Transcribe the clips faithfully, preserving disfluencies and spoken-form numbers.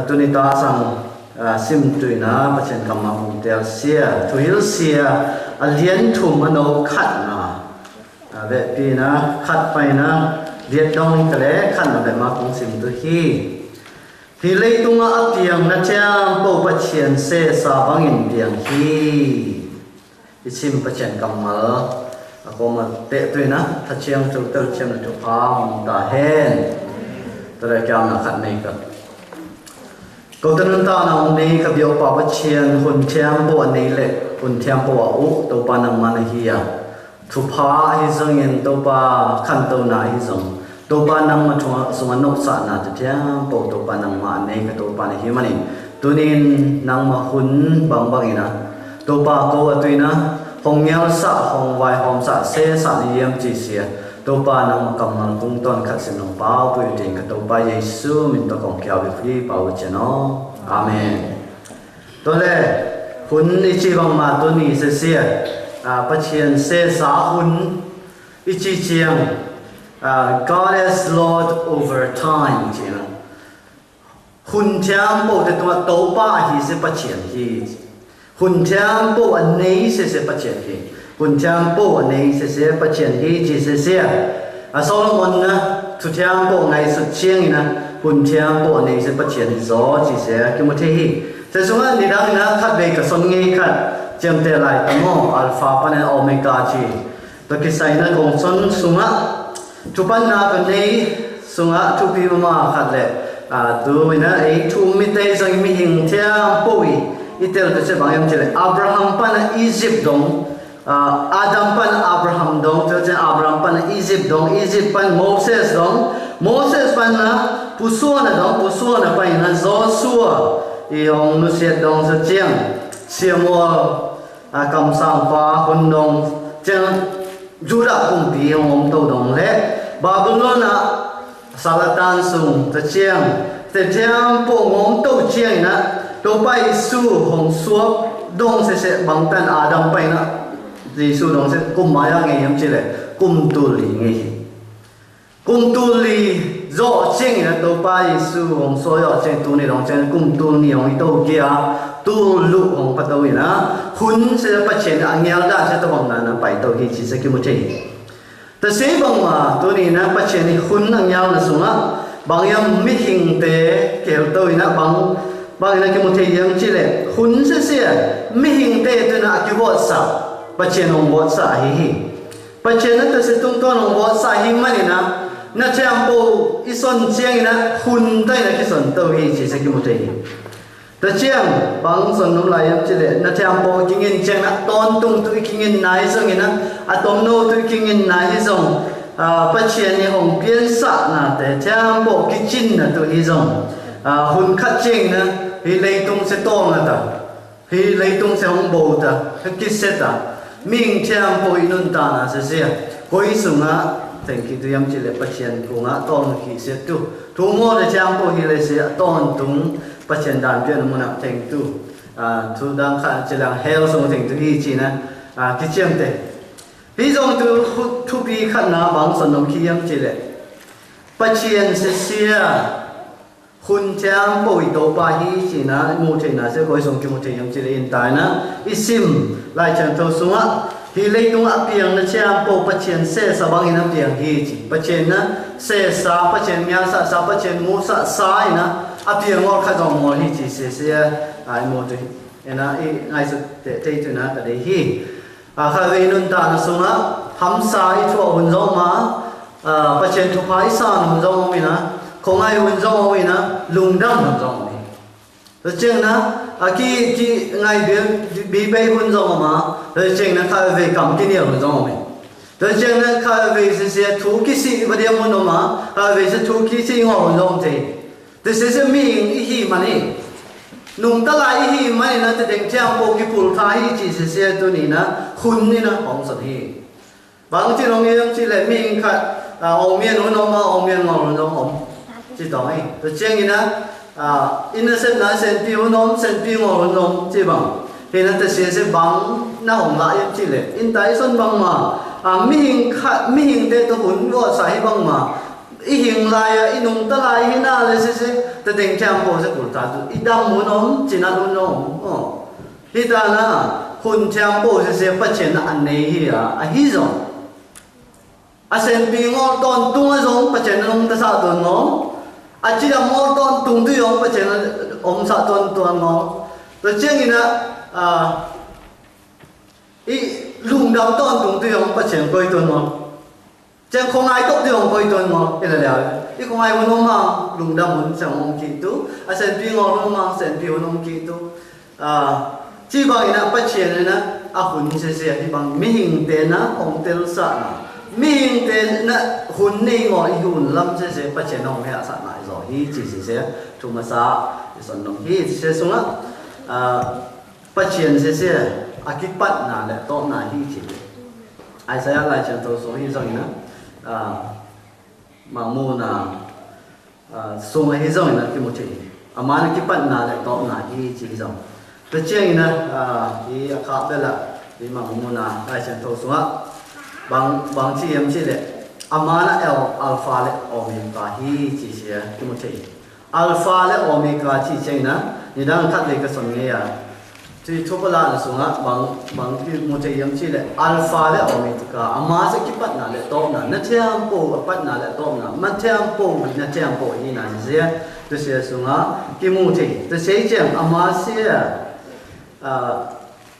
Tuni ta song, a, sim tuina, Pachên kammal hong tel sia, Thuhil Sia, a lian thum, a nô khatna. A, wetpina, khat paina, liat dong kale, khatna wet ma kong sim tu hi. Hi leitung a piang na tiam pô Pachên sesa bangin piang hi. I sim Pachên kammal, a kô ma tê tuina, Tha Chiang Thu, Tơl Chiam na Thu Pha, mong ta hen. Tơlơi kiam na khat nei ka. Kô tơnun ta na ung nei ka biô pa Pachên, hun tiam pô a nei lĕ, hun tiam pô a u, Tôpa nang ma na hi a. Thu pha hi zong in Tôpa khăn tô na hi zong. Tôpa nang ma thua sung a nôk sa na tê tiam pô Tôpa nang ma a nei ka Tôpa na hi ma ni. Tunin nang ma hun bang bang ina. Tôpa kô a tuina. Hong ngial sa, hong wai hom sa, se sa ni yem ci sia. Tôpa nang ma kammal kung ton khat sim nong pau pui ting ka Tôpa Yêsu min ta kong kiau bi fri pau chen o. Amen. Tole, hun i ci bang ma tuni se sia. A, Pachên sesa hun. I ci ciang, a, God is Lord over time, ci na. Hun tiam pô tê tua Tôpa hi se Pachên hi. Hun tiam pô a nei se se Pachên hi. Hun tiam pô a nei se se Pachên hi, ci se se. A Solomon na, thu tiam pô ngai sut ciang na, hun tiam pô a nei se Pachên hi zo, ci se, ki mu the hi. Se sung a ni dang na, khat be ka son ngai khat, ciam te lai ta mo, Alpha pan Omega ci. Tơ ki sai na kong son sung a, thu pan na kong nei sung a, thu pi ma ma khat lĕ, a, tu mi na, e, thu mi te sung mi hing tiam pô i, i tel tơ se bang em ci lĕ, Abraham pan Egypt dong, a, Adam pan Abraham dong, tơ se Abraham pan Egypt dong, Egypt pan Moses dong, Moses pan na, pu sua na dong, pu sua na pan na, Joshua, i ong nu siat dong sa ciang, Samuel, a, kam sang pa hun dong, ciang Yudah kŭmpì hong ôm tô dong leh, Babulon a, Salatan sung, ta ciang, tê tiam pô ôm tô ciang na, Tôpa Yêsu hong suap dong sese bang tan Adam pai na, Yêsu dong se kŭm maya ngei yam ci leh, kŭm tui ngei. Kŭm tui zô ciang na Tôpa Yêsu hong sô yô ciang tui ni dong ciang kŭm tui hong i tô kia, tui lu hong pa tô i na. Hun se Pachên a ngial da se tô bang na na pai tô hi ci se ki mu thei. Ta se bang ma tui ni na Pachên i hun a ngial na sung a. Bang yam mi hing te kel tô i na bang, bang i na ki mu thei yam ci leh. Hun se se mi hing te tui na a ki vot sa. Pachên hong vot sa hi hi. Pachên na ta se tung ton hong vot sa hi mani na, na tiam pô i son ciang i na, hun ta i na ki son tô hi ci se ki mu thei hi. Ta ciang, bang son num lai yam ci leh, na tiam pô ki ngin ciang na, ton tung tu i ki ngin nai zong i na, a tom no tu i ki ngin nai zong, a, Pachên ni hong pian sa na te, tiam pô ki cin na tu hi zong, a, hun khat ciang na, hi lei tung se tong na ta. Hi lei tung se hong bô ta, hi ki se ta, ming tiam pô i nun ta na se se, koi sung a, teng ki tu yam ci leh Pachên kung a, tong ki se tu, tu mo le tiam pô hi le se, tong tung, Pachên dan pian mun a teng tu, a, tu dang kha ci lang hel sung teng tu hi ci na, a, ki ciam te. Hi zong tu, tu pi khat na bang son nong ki yam ci leh. Pachên se se, Hun tiam pô i Tôpa hi ci na, i mu thei na se, koi sung ki mu thei yam ci leh in tai na, i sim, lai chang thô sung a, hi lei tung a piang na tiam pô Pachên sesa bang i na piang hi ci, Pachên na, sesa, Pachên ngial sa, sa, Pachên mu sa, sa i na, a piang ngol kha zong ngol hi ci se se, a i mu thei, i na, i ngai su te, te tu na, ka de hi. A, kha vei nun ta na sung a, hamsa i thuak hun zong ma, a, Pachên thupha i san hun zong mi na, khong ai hun zong mi na, lungdam hun zong mi. Tơ ciang na, a ki, ki ngai bi, bi bei hun zong ma, tơ ciang na kha vei kam ki nial hun zong mi. Tơ ciang na kha vei se se thu ki si ba diam hun ma, kha vei se thu ki si ngol hun zong te. Tơ se se ming i hi mani. Nung ta lai i hi mani na tơ deng tiam pô ki pul tha hi ci se se tu ni na, hun ni na, hong son hi. Bang ci nong yem ci leh ming khat, a, ong mien hun ong ma, ong mien ngol hun ong ong. Ci tong hi. Tơ ciang i na, a, i na sen na sen pi hun ong, sen pi ngol hun ong, ci bang. Hi na tơ se se bang, na hong la yem ci leh. In tai son bang ma, a, ming khat, ming te tơ hun wo sa hi bang ma. Ih hing lai a, ih nung ta lai hi na le sese, ta deng thiampô se kul ta tu. Ih dam hun ôm, chinat hun ôm. Ơ. Hi ta na, hun thiampô sese, pachên na an nei hi a, a hi zong. A sen pi ngol ton tung a zong, pachên na nung ta sa ton ngol. A chi dam ngol ton tung tu yong, pachên na ôm sa ton ton ngol. Ta chiang ina, a, ih lung dam ton tung tu yong, pachên koi ton ngol. Cheng khong ai tok tiong koi ton ngo, ila lia. I khong ai hun ôm mang, lung dam hun cheng ôm ki tu. A sen pi ngo hun ôm mang, sen pi hun ôm ki tu. A, chi bang ina pachên ina, a hun se se, hi bang mihing te na, ong tel sa na. Mihing te na, hun ni ngo, i hun lam se se, pachên ong hia sa na, i zo hi, chi se se, tu ma sa, i son nong hi, se sung a. A, pachên se se, a kipat na le, to na hi chi. Isaiah lai chang to so hi zong ina. A, Mangmuna, a, sung a hi zong ina ki mu chi. Ama na kipat na le to na hi chi hi zong. Ta chiang ina, a, hi a kha be la, hi Mangmuna, lai chang to sung a. Bang, bang chi yam chi le. Ama na el Alpha le Omega hi chi chi a, ki mu chi. Alpha le Omega chi cheng na, nidang khat le ka son nge ya. Chi thupa la na sung a, bang, bang ki mu cheng yam chi le, Alpha le Omega, ama se kipat na le to na, na thiampô, a pat na le to na, ma thiampô, na thiampô, hi na se, ta se sung a, ki mu cheng, ta se cheng, ama se, a,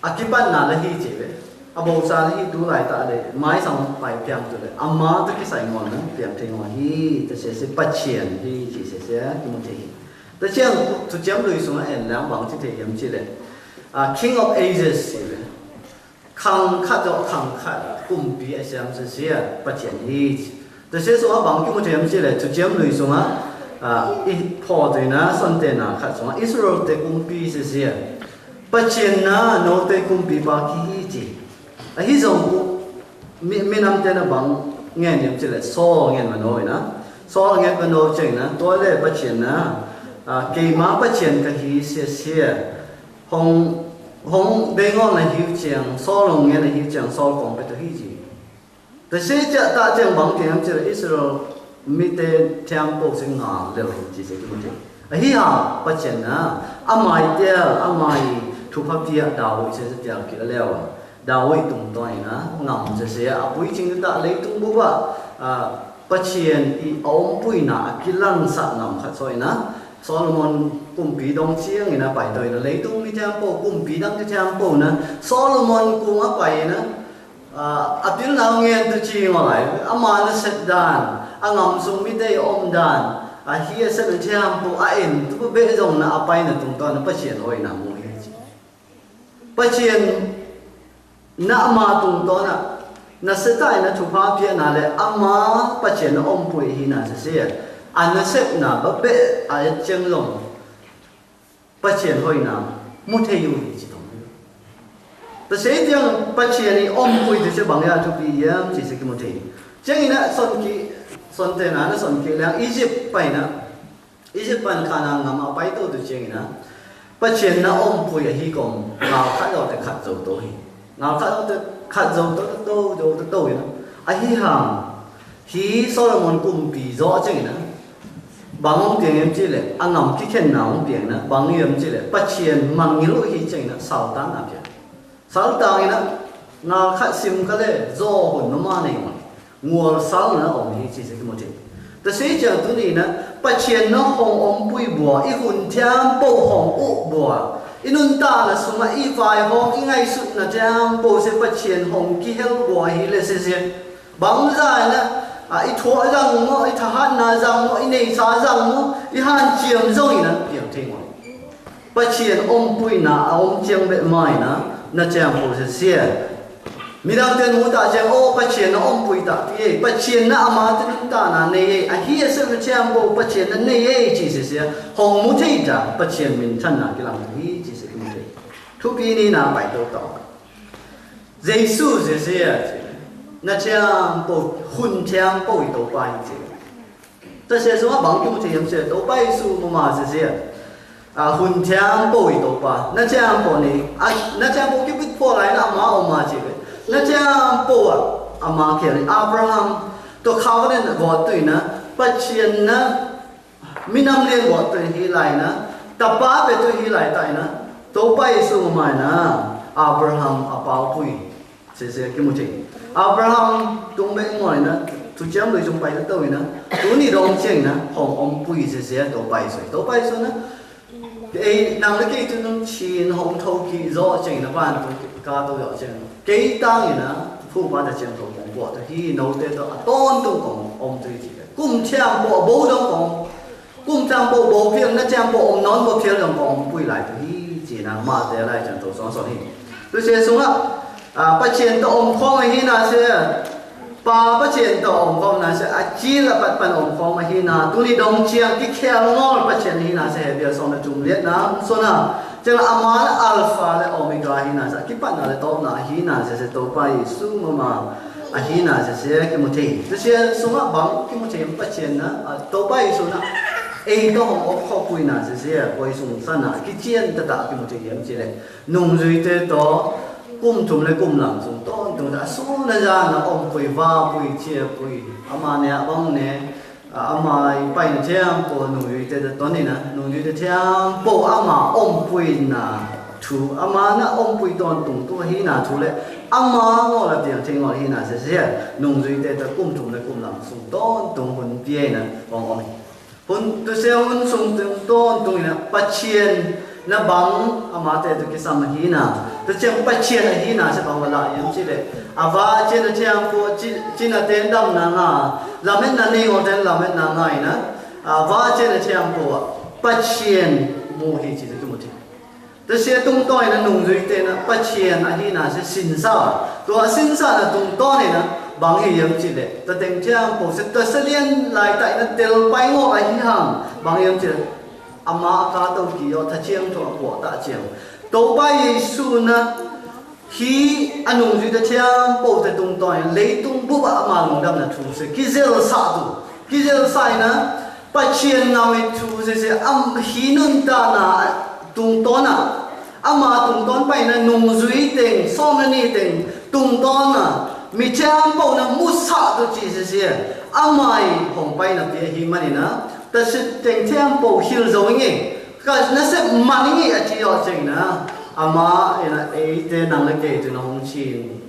A kipan na la hi chi ve. A bô sa la hi tu lai ta le. Mai sang pai piang tu le. Ama ta ki sai ngon na piang thei ngon hi. Ta se se pachien hi chi se se ki mu thei hi. Ta chiang tu chiam lui sung a en lang bang chi thei yam chi le. A King of Ages chi le. Khang khat dok khang khat kumpi a siam se se pachien hi chi. Ta se so a bang ki mu thei yam chi le. Tu chiam lui sung a. A i pho tu na son te na khat sung a. Israel te kumpi se se. Pachien na, note kumpipa ki hi chi. A hi zong ku, mi, minam te na bang, ngen yam chi le, Saul ngen ma no na. Saul ngen ma no cheng na, to le pachien na. A, keima pachien ka hi sia sia. Hong, hong, bengol na hiu chiang, Saul hong ngen na hiu chiang, Saul kong pe to hi chi. Ta se cha ta chang bang tiang chi Israel mi te thiampô se ngal leo hi chi se ki mu thei. A hi ha pachien na, a mai tel, a mai thupha pia Dawid se se tel ki leo. Dawid tung toi na, ngam se se, a pui ching ta lei tung bu ba, a pachien i a om pui na, a ki lang sa ngam khat soi na. Solomon kumpi dong chiang ina pai toi na, lei tung mi thiampô, kumpi dang thiampô na, Solomon kung a pai na, A, a pil nau ngen tu chi ngol lai, ama na sep dan, a ngam sung mi te om dan, a hi a sep na thiampô, a en tu be zong na a pai na tung to na pachien hoi na mu hi chi. Pachien na ama tung to na, na se tai na thupha pia na le, ama pachien na om pui hi na se se, a na sep na ba be a cheng long. Pachien hoi na, mu thei yu hi chi tong. Ta se tiang pachien i om pui tu se bang ya tu pi yam chi se ki mu thei. Chiang ina son ki, son te na na son ki lang Egypt pai na. Egypt pan Canaan ngam a pai to tu chiang ina. Pachien na om pui a hi kong, ngal khat dok te khat zo to hi. Ngal khat dok te khat zo to to, zo to to ina. A hi hang. Hi Solomon kumpi zo cheng na. Bang ong piang yam chi le, a ngam ki khen na ong piang na, bang yam chi le, pachien mang ngi lu hi cheng na, sal tang na piang. Sal tang na, ngal khat sim ka le, zo hun ma ma nei mon. Ngual sal na ong hi chi se ki mu thei. Ta se chang tu ni na, pachien na hong om pui bua, i hun thiampô hong u bua. I nun ta na sung a i vai hong, i ngai sut na thiampô se pachien hong ki hel bua hi le se se. Bang zai na, a, i thuah zang mo, i thahat na zang mo, i nei sa zang mo, i han chiam zong i na piang thei mo. Pachien om pui na, a om chiang be mai na, na chiang pui se sia. Mi dang ten mu ta chiang, o, pachien na om pui ta, pi e, pachien na ama te nun ta na nei e, a hi a se na chiang pui pachien na nei e, chi se sia, hong mu thei ta, pachien min than na ki lang hi, chi se ki mu thei. Thu pi ni na pai to to. Yêsu se se a, na thiampô, hun thiampô i Tôpô i se. Ta se so bang ki mu thei yam se, Tôpô Yêsu ma ma se se a. A hun thiampô i Tôpô, na thiampô ni, a, na thiampô ki bit pô lai na ama o ma se. Na thiampô a, ama ke ni Abraham, to covenant na vot tu i na, Pasian na, minam lien bot tui hi lai na, tapa pe tui hi lai tai na, Tôpa Yêsu mai na, Abraham a pau pui. Sese ki mu ching. Abraham tung be ngoi na, tu chiam lui chung pai tu na, tu ni dong ching na, hong om pui sese Tôpa Yêsu. Tôpa Yêsu na, Ê, năng lĕ kei tu nung chin hong thâu ki zo cheng na ban tu ka tu yo cheng. Kei tang ina, phu ba ta cheng thâu mong bo ta hi no te to a ton tung kong om tu chi. Kum thiam bo bo dong kong. Kum thiam bo bo phiel na thiam bo om non bo phiel dong kong pui lai tu hi chi na ma te lai cheng thâu son son hi. Tu se sung a, a, Pasian to om khong hi na se. Pa Pasian to om khong na se, a chil a pat pan om khong ma hi na, tu ni dong chiang ki khel ngol Pasian hi na se, Hebial song na chum liet na, so na, chiang a ma na Alpha le Omega hi na se, ki pan na le to na hi na se, se to pa Yêsu ma ma, a hi na se, se ki mu thei. Tu se sung a bang ki mu thei Pasian na, a to pa Yêsu na, ei to hong om khong pui na se, se, poi sung sa na, ki chien ta ta ki mu thei yem chi le. Nung yui te to, kum thum le kum lang sung ton tung ta, su na ya na om pui, va pui, chia pui. Ama ne, abang ne, a, ama i pai na thiam po, nung yui te to ni na, nung yui te thiam po, ama om pui na thu, ama na om pui ton tung tu hi na thu le, ama ngo la tiang thing ngo hi na se se, nung yui te to kum thum le kum lang sung ton tung hun pie na, ong om. Hun, tu se hun sung tung ton tung ina, Pasian na bang, ama te tu ki sam hi na. Tu se Pasian hi na, se bang wala yam chi le. A va che na thiam po, chi, chi na ten dam na nga. Lamet na ni ngo ten lamet na nga ina. A va che na thiam po, Pasian mu hi chi tu mu ti. Ta se tung ton na nung yui te na, Pasian a hi na se sinsa. Tua sinsa na tung ton na, bang hi yam chi le. Ta teng thiam po se, ta se lien lai ta na tel pai ngo a hi hang, bang yam chi le. Ama a ka tau ki yo ta chiang to a po ta chiang. To pa Yêsu na, hi a nung yui ta thiam po ta tung ton, lei tung bu ba ama lung dam na thu se, ki zel sa tu. Ki zel sa na, Pasian ngam i thu se se, am hi nun ta na tung ton na. Ama tung ton pai na nung yui teng, som na ni teng, tung ton na. Mi thiam po na mu sa tu chi se se. Ama i hong pai na pia hi ma ni na. Ta se teng thiam po hil zo nge. Ka na se ma ni nge a chi yo cheng na. Ama ina ei te năng le kei tu na hong chin.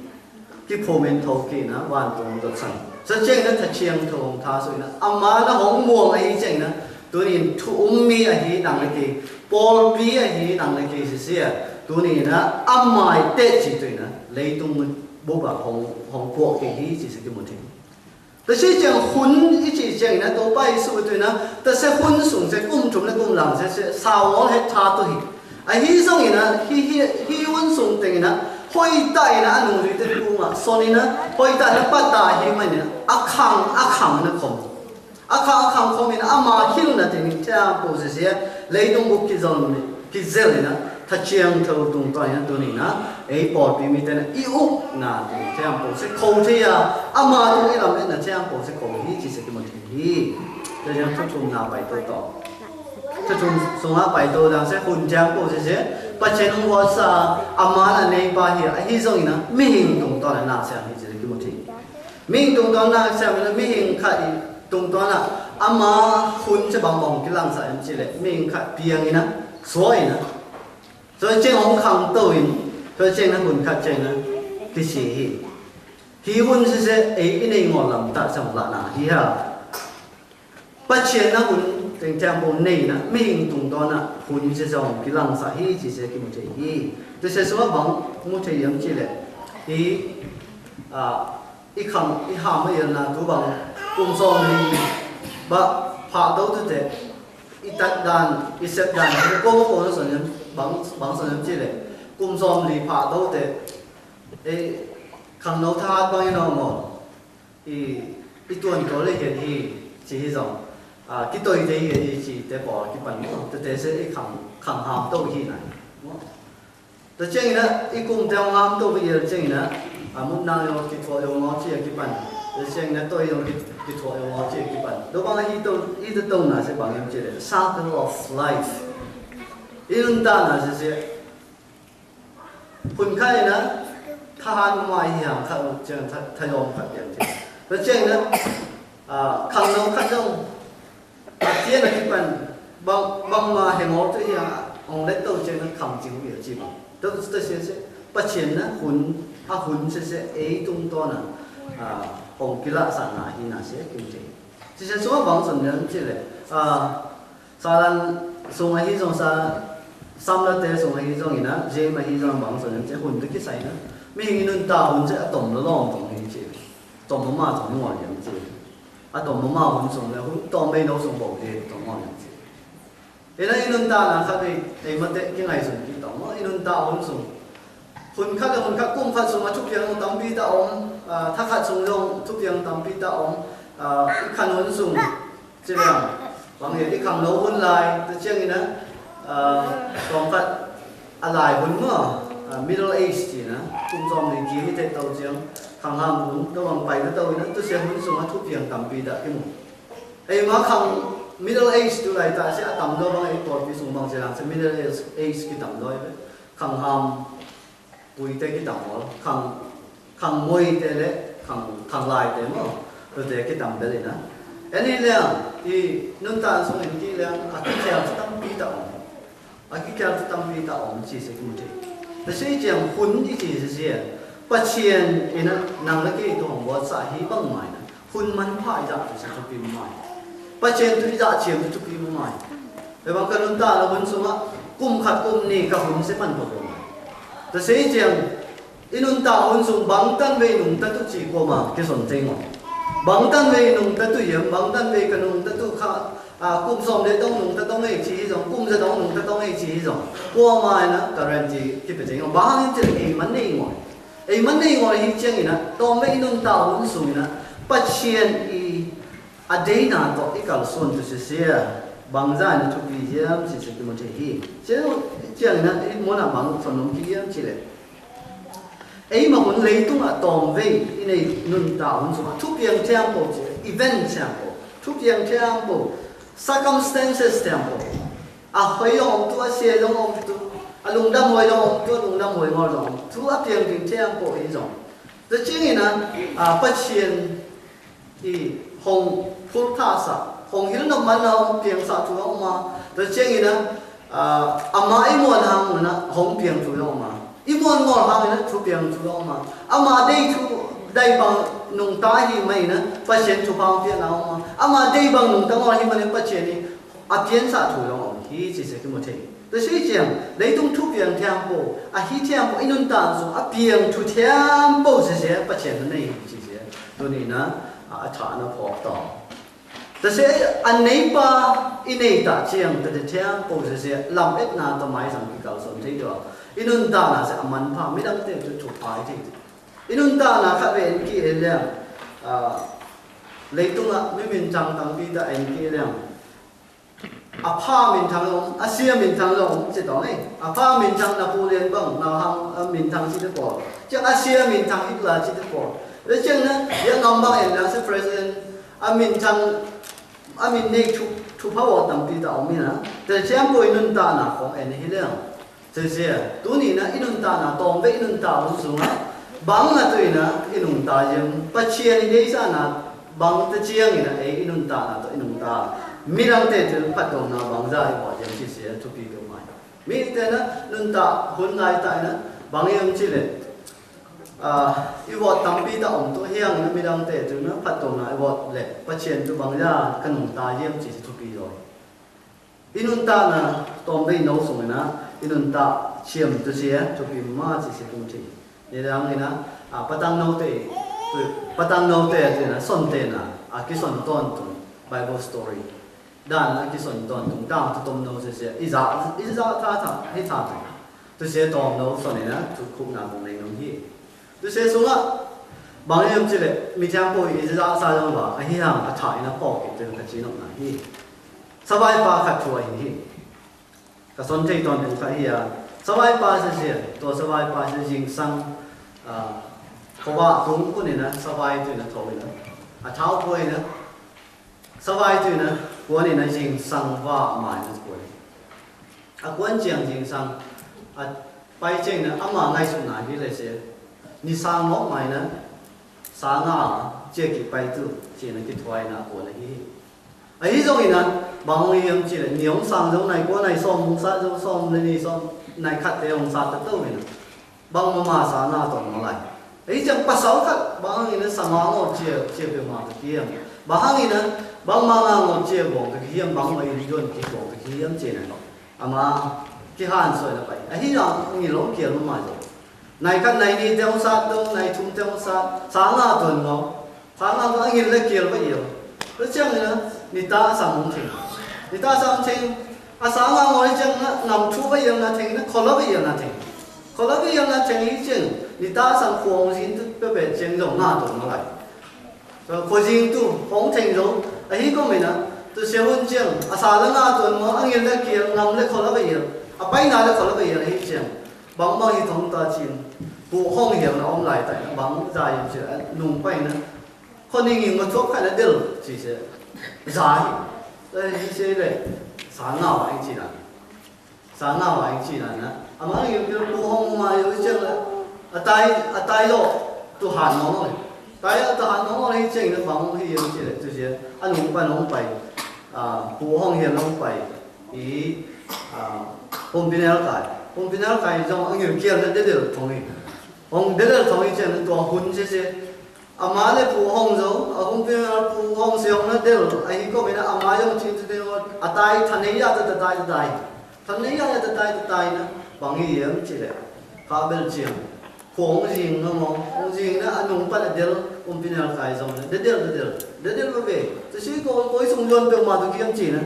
Ki phô mên thâu ki na, wan tông dot săn. Sa cheng na ta chiang thâu hong tha sui na. Ama na hong muang a hi cheng na. Tu nin thu um mi a hi năng le ki. Pôl pi a hi năng le ki si sia. Tu nin na ama i te chi tu na. Lei tung bu ba hong, hong kuok ki hi chi si ki mu thing. Ta si cheng hun i chi cheng na, to pa i su tu na. Ta se hun sung se kum thum le kum lang se, se sa wol he tha tu hi. A hi zong ina, hi, hi, hi wun sung teng ina, hoi ta ina, a nung zui te kung a, son ina, hoi ta ina, pa ta hi ma ina, a khang, a khang ina khom. A khang, a khang khom ina, ama hil na teng ina, thiam po se se, lei dung buk ki zon ni, ki zel ina, ta chiang thâu tung ta ina, tu ina, ei pol pi mi te na, i uk na, thiam po se, khâu te ya, ama tung i lam ina, thiam po se, khâu hi, chi se ki mon te hi. Te yang tu tung na pai to to. Tha thum sung a pai tô dang se, hun jang pô se se, Pachên ung wot sa, a man a nây pa hi, a hi zong i na, mihing tungton a na siam hi ci le ki mut hi. Mihing tungton na siam i na, mihing kha i tungton a, a ma hun se bang bang ki lang sa em ci le, mihing kha piang i na, sua i na. Sua i cheng ong khang tô i, sua i cheng na hun kha cheng na, ki si hi. Hi hun se se, ei i nây ngol lam ta sang la na hi ha. Pachên na hun teng teng pô nây na, mihing tungton a hun se se ong ki lang sa hi ci se ki mut hi. Te se sua bang mut hi yam ci le. I, a, i khang, i ham i na tu bang kum som li ba pha dô tu te. I tat dan, i sep dan, ko ko na son yam, bang, bang son yam ci le. Kum som li pha dô te. E, khang nô tha bang i nô mo. I, i tuan ko le hian hi, ci hi zong. A, ki toi te hian hi ci te pô ki pan mo. Te te se i khang, khang ham tô hi na. Mo. Te cheng i na, i kum te ong ham tô bi yel cheng i na. A, mut nang yo ki thua yo ngo ci ki pan. Te cheng i na toi yo ki, ki thua yo ngo ci ki pan. Dô bang hi tô, i te tô na se bang yam ci le. Circle of life. I nun ta na se se. Hun kha i na, thahan ma i hiam kha, cheng tha, tha yom kha pian cheng. Te cheng i na, Ơ, khăng nô khăng nô. Ơ, tien a ki pan băng, băng ma he ngô tu ya, ong lĕ tô chen na khăng ching ya chi băng. Tô, tô se se, pa chen na, hun, a hun se se, ei tung tô na, ơ, ong kila sa na hi na se, kin che. Chi se so băng son yan chi lĕ. Ơ, Salan sung a hi zong sa, Samla te sung a hi zong ina, Jem a hi zong bang sung a hi zong hun tơ ki sai na. Mi hing inun ta hun se a tom lo long tong hi chi. Tom ma ma tong ngol yam chi. A tom ma ma hun sung le hun tom bei no sung bo de tong ngol yam chi. Ina inun ta na kha de, ei ma te ki ngai sung ki tom, inun ta hun sung. Hun khat leh hun khat, kum khat sung a thupiang tampi ta ong, a, tha khat sung zong thupiang tampi ta ong, a, i khan hun sung. Ci liang, bang ye i khang lo hun lai, ta ciang ina, a, tong khat a lai hun ma, a, Middle Age ci na, kum zong ni ki ni te tau ciang, khang ham hun, ta wang pai ta tau ina, ta ciang hun sung a thupiang tampi ta ki mu. Ei ma khang Middle Age tu lai ta ciang a tam lo bang ei por pi sung bang ci liang ciang Middle Age, age ki tam lo ei, khang ham, Pui te ki tam ol, khang, khang mui te leh, khang, khang lai te mô, tu te ki tam bel ina. Eni leng, i nun ta sung in ki leng, a ki khel tampi ta ong. A ki khel tampi ta ong, ci se ki mu te. Ta se ciang hun i ci se se. Pa cien ina, nang leh ki tong bot sa hi bang mai na. Hun man pha i zak tu sa thupi mai. Pa cien tu i zak cien tu thupi mai. Ê bang ka nun ta la hun sung a kum khat kum ni ka hun se man pha kum. Ta se ciang i nun ta hun sung bang tan wei nung ta tu ci kua ma ki son teng o. Bang tan wei nung ta tu yem, bang tan wei ka nung ta tu ka, a, kum som le dong nung ta dong ei ci hi zong, kum ze dong nung ta dong ei ci hi zong. Kua ma na guarantee ki pe teng o. Bang ci ei man nei ngoi. Ei man nei ngoi hi ciang ina, tong wei i nun ta hun sung ina, pa cien i a dei na to i kal son tu se se, bang za ina thupi yem ci se ki mu te hi. Ci ciang ina, i mu na bang son nung ki yem ci leh. Ei ma hun leitung a tong wei, i nei nun ta hun sung a, thupiang tiang po ci, event tiang po, thupiang tiang po, circumstances tiang po. A hoi yong om tu, a sie yong om tu, a lungdam hoi yong om tu, a lungdam hoi ngol yong om tu, a piang ting tiang po i zong. Ta ciang ina, a, pa cien i hong pul tha sa, hong hil na man na hong piang sa tu yong ma. Ta ciang ina, a, ama i muan hang na hong piang tu yong ma. I muan ngol hang ina tu piang tu yong ma. Ama dei tu dai bang nung ta hi mai na, pa cien tu bang piang na yong ma. Ama dei bang nung ta ngol hi mai na pa cien i A pian sa tu yong om hi ci se ki mu te. Ta se ciang, leitung tu piang tiang po, a hi tiang po, i nun ta sung a piang tu tiang po ci se, pa cien na nei ci se. Tu ni na, a, a tha na po to. Ta se, a nei pa, i nei ta ciang, ta te tiang po ci se, lam et na ta mai sang ki kal son te do. I nun ta na se, a man pa, mi dang te tu tu pai te. I nun ta na kha ben ki e liang, a, leitung a, mi min chang tang pi ta en ki liang. A pha min thang ong, a sia min thang ong, ci tong e. A pha min thang Napoleon bang, na hang, a, min thang ci te po. Ciang a sia min thang Hitler ci te po. Le ciang na, ya ngam bang en na se president, a min thang, a min ne chu, chu pha wo tam pi ta ong mi na. Te ciang boi nun ta na kong en hi le. Sisia, tu ni na i nun ta na tong wei i nun ta hun sung a, bang a tu i na i nun ta yem, pa cia ni dei sa na, bang ta ciang i na e i nun ta na to i nun ta. Mi rang te tu pha tong na bang za i wa yem sisia, tu pi tu mai. Mi te na nun ta hun lai ta i na, bang yem ci le. A, i wa tam pi ta om tu hiang na mi rang te tu na pha tong na i wa le, pa cien tu bang za ka nun ta yem ci tu pi rồi. I nun ta na tong wei no sung na, i nun ta ciam tu sia, tu pi ma ci sia tung ci. Ni dang i na, a, pa tang no te, tu, pa tang no te, tu na, son te na, a, ki son ton tung, Bible story. Dan na, ki son ton tung, dang tu tom no sia sia, i za, i za ta ta, hi ta ta. Tu sia tong no, son i na, tu kuk na kung nei nung hi. Tu sia sung a, bang yem ci le, mi tiang po i za sa yong wa, a hi hang, a ta i na po ki, tu ka ci nok na hi. Savai pa khat tu a hi hi. Ka son tei ton tung ka hi a. Savai pa sia sia, to savai pa sia jing sang, a, ko wa tung ku ni na, savai tu na to i na. A tau po i na. Savai tu na, kuan i na jing sang wa mai na kuan. A kuan ciang jing sang, a pai ciang na, ama ngai su na hi le se. Ni sang ngok mai na, Sá ngà, cia kĭ pai tu, cia nă kĭ thuai nă kô nă hĭ. Ahi zong ih nă, bang ih hiam cia lĕ, ni ong sang zong nai kô nai sôm, ong sat zong sôm, lĕ ni sôm, nai khăt tê ong sat tê tâu ih nă. Bang mă mă sá ngà tuan mă lai. Ahi zong pă sau khăt, bang ih nă sá ngà ngô cia, cia pê mă tơ kĭ hiam. Bang ih nă, bang mă ngà ngô cia bông tơ kĭ hiam, bang mă ih yuan kĭ bông tơ kĭ hiam cia nă. Ama, kĭ hăn soi nă pai. Ahi zong, ngi lŏng kial mă mă zong. Nai khăt nai ni tê ong sat tông, nai thum tê ong sat, sá ngà tuan ngô. Sá ngà tuan ngin lĕ kial bă ial. Rơ chiang nă, ni ta sam mông thing. Ni ta sam thing. A sá ngà ngô rơ chiang nă, ngăm thu bă ial nă thing nă, khô lăp bă ial nă thing. Khô lăp bă ial nă thing rơ chiang, ni ta sam khuông zin tu bă bă chiang zong ngà tuan ngô lai. Tơ khua jing tu, hong theng dô, ahi kŏ mĭn a, tơ se hun chiang, a sa lĕ ngă tuan mơ̆, a ngil lĕ kial, ngăm lĕ khua lăp a ial, a pai na lĕ khua lăp a ial, ahi chiang. Bang bang hi thong ta chin, bu hong hiam na ôm lai tai, bang za yim chi, nung pai na. Khua ning ying ma thuak khai na del, chi se. Za hi. Tơ hi se lĕ, sa ngă wa hi chi na. Sa ngă wa ing chi na na. Ama ing yua bu hong ma yua chiang la. A tai, a tai lo. Tu han nong le. Tai a tu han nong le hi chiang na bang hi yua chi le tu sia. A nung pa nong pai. A, bu hong hiam nong pai. I, a, hong pinel kai. Hong pinel kai zong ing yua kial na dedel thong i. Hong dedel thong i chiang na tua hun sia sia. Ama lĕ phu hong zo, a hong pia phu hong se hong na del, a hi kô mĭn a ama yong chin tu ding a tai, than ne ya ta ta tai ta tai. Than ne ya ta ta tai ta tai na, bang hi yem chi lĕ. Kha bel chiang. Kho hong jing na mo, hong jing na a nung pa na del, hong pia na kai zong na, de del, de del, de del ba be. Tu si kô, kô i sung yon pe ma tu kiam chi na.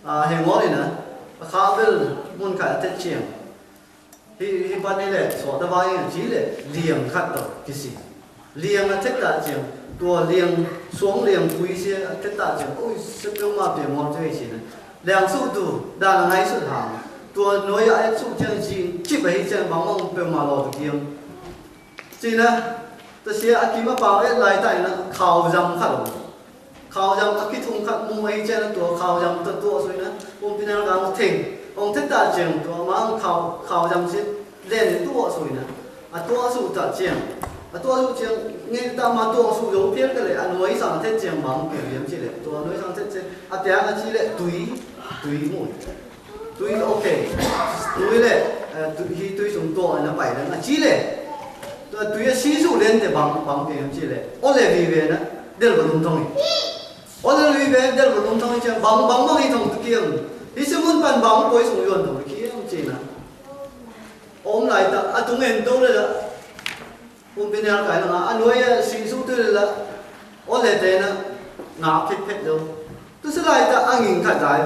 A, he ngô ni na. Kha bel mun kai a tet chiang. Hi, hi bang ni lĕ, so ta bai chi lĕ, liang khăt to, kisi. Liang a thet ta chiang, tua liang, suang liang pui sia, a thet ta chiang, ôi, sep yong ma pia mor tuê chi na. Liang su tu, dan a ngai su hang. Tua noi a et su chiang chi, chi bai hi chiang bang bang pia ma lo tu kiang. Chi na, ta sia a ki ma pao et lai tai na, khao zam khăt lo. Khao yam a ki thung khăt mu ei chen a tua khao yam ta tua sui na. Pum pi na gam thing. Ong thet ta chiang tua ma khao, khao yam sit. Len tua sui na. A tua su ta chiang. A tua su chiang. Ngin ta ma tua su yo piel ka le. A nuai sang thet chiang bang piel yam chi le. Tua nuai sang thet chiang. A piang a chi le tui. Tui mu. Tui, okay. Tui lĕ, ơ, tui, hi tui sung to na pai na, a chi lĕ. Tui a si su len te bang, bang te chi lĕ. Ô lĕ vi ve na, del ko lung tong. Ô lĕ vi ve, del ko lung tong chi bang, bang, bang hi tong tu kiang. Hi se mun pan bang, poi sung yuan tong kiang chi na. Ôm lai ta, a tung en to lĕ la. Ôm pi nel kai na, a nuai a si su tu lĕ la. Ô lĕ te na, ngă phit phit lo. Tu si lai ta a nging khăt zai.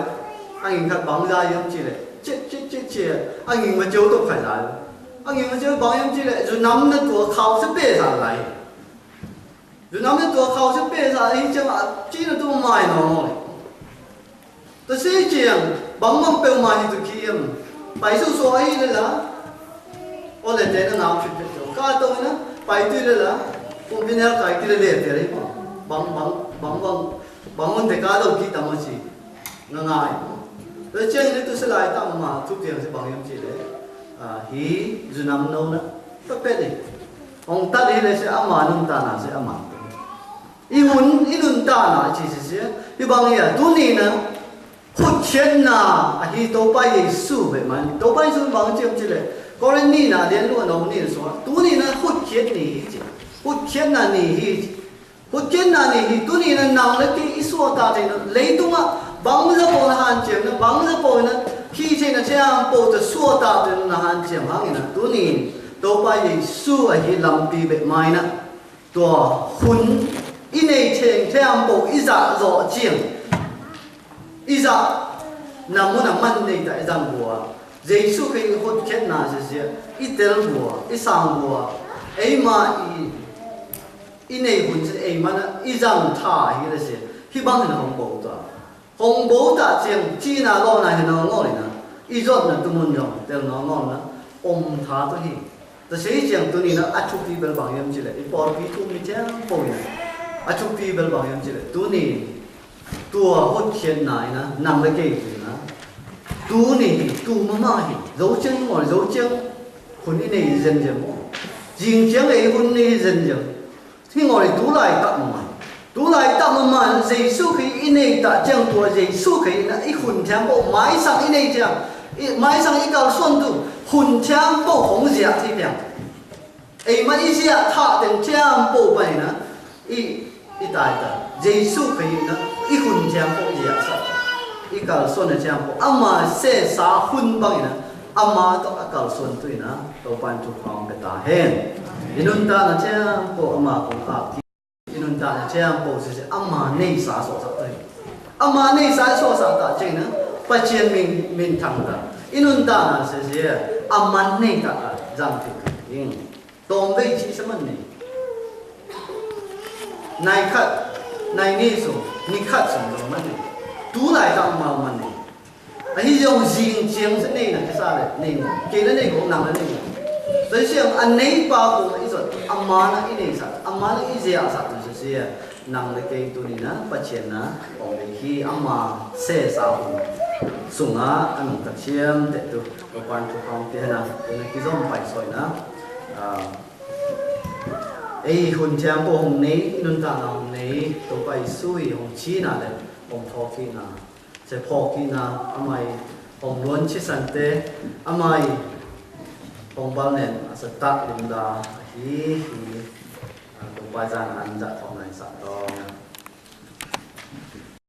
A nging khăt bang zai yom chi lĕ. Chit, chit, chit, chit. A nging ma chô to khăt zai. A nging ma chô bang yom chi lĕ. Zu năm na tua khao si pê sa lai. Zu năm na tua khao si pê sa hi chang a chi na tu mai no. Tơ si chiang, bang măng pêu ma hi tu kiêm. Pai su sua hi lĕ la. Ô lĕ te na ngă phit phit to. Ka to na, pai tu lĕ la. Ôm pi nel kai ki lĕ lĕ te lĕ. Bang, bang, bang, bang. Bang ôn te ka to ki ta ma si. Ngă ngă. Tơ chiang ni tu si lai ta ma, tu kiêm si bang yom chi lĕ. A, hi, zu năm no na. Pơ pê ni. Ong ta lĕ lĕ si ama nung ta na si ama. I hun, i nun ta na chi si si, i bang ia, tu ni na, hŭt khiet na, a hi Tôpa Yêsu bĕ man, Tôpa Yêsu bang chiam chi lĕ, Kôrint ni na, dien lu na ni sua, tu ni na, hŭt khiet ni hi chi, hŭt khiet na ni hi chi, hŭt khiet na ni hi, tu ni na, nang lĕ ki i sua ta te na, lei tu ma, bang za po na han chiam na, bang za po na, ki te na, chiam po ta sua ta te na han chiam hang na, tu ni, Tôpa Yêsu a hi lampi bĕ mai na. Tua hun, i nây cheng, cheng pô, i ză zŏ chiêng. I ză, nà mô nà măn nây ta i zăng bua. Yêsu Krist hôt khét na sia sia, i tel bua, i sang bua. Ei ma i, i nây hun sia ei ma na, i zăng tha hi la sia. Hi băng na hong bô tua. Hong bô ta chiêng, chi na lo na hi na ngô li na. I zot na tu mun yong, tel na ngô na. Om tha tu hi. Ta sei chiêng tu ni na, a chu pi bel bang yam chi le. I por pi tu mi chiêng po na. A chu pi bel bang yam chi le. Tu ni. Tua hôt khiet na i na, nang le kei tu na. Tu ni, tu ma ma hi. Zô chiêng mo, zô chiêng. Hun i ne i zen zen mo. Jing chiêng e hun ni zen zen. Hing ôh lĕ, tu lai tăk mơm. Tu lai tăk mơm, Yêsu Khrist ih nây tăk jang tua Yêsu Khrist na ih hŭn thiang pôk mai săng ih nây jang. Ih mai săng ih kal suôn tu hŭn thiang pôk hŏng ziă ti piăng. Ih ma ih ziă tha teng thiang pôk pai na. Ih, ih tai ta. Yêsu Khrist na ih hŭn thiang pôk ziă sat. Ih kal suôn na thiang pôk. Ama se sa hŭn bang ih na. Ama tŏ a kal suôn tu ih na. Tôpan tu kong kata hen. Ih nun ta na thiang pôk ama kong ap. Ih nun ta na thiang pôk sisi ama nây sa so sa tơi. Ama nây sa so sa ta cheng na. Pachien min, min thang ta. Ih nun ta na sisi ama nây ta a jang ti. Ing. Tôm vei chi sa măn nây. Nai khăt, nai nây sung, nây khăt sung dong măn nây. Tu lai ta ama măn nây. A hi yong jing chiang sa nây na kê sa lĕ nây ngô. Kê na nây ngô, nang na nây ngô. Sa siang a nây pa kô na i sot. Ama na i nây sa. Ama na i zia sa tu sa sia. Nang lĕ kê tu ni na, pachien na. Ong lĕ hi ama se sa hŭn. Sung a, a nung ta chiam, te tu. Kô pan tu kong te na. Tu na ki zom pai soi na. A, ê hŭn thiam pôk hŏng nây, nun ta na hŏng nây. Tu pai sui hŏng chi na lĕ. Hŏng thô ki na. Sê phŏ ki na, amai hŏng luôn chi săn te, amai hŏng bal nen, a sa tat lim da, hi, hi, a, tŭ pai zan an ja thŏng nai sa to.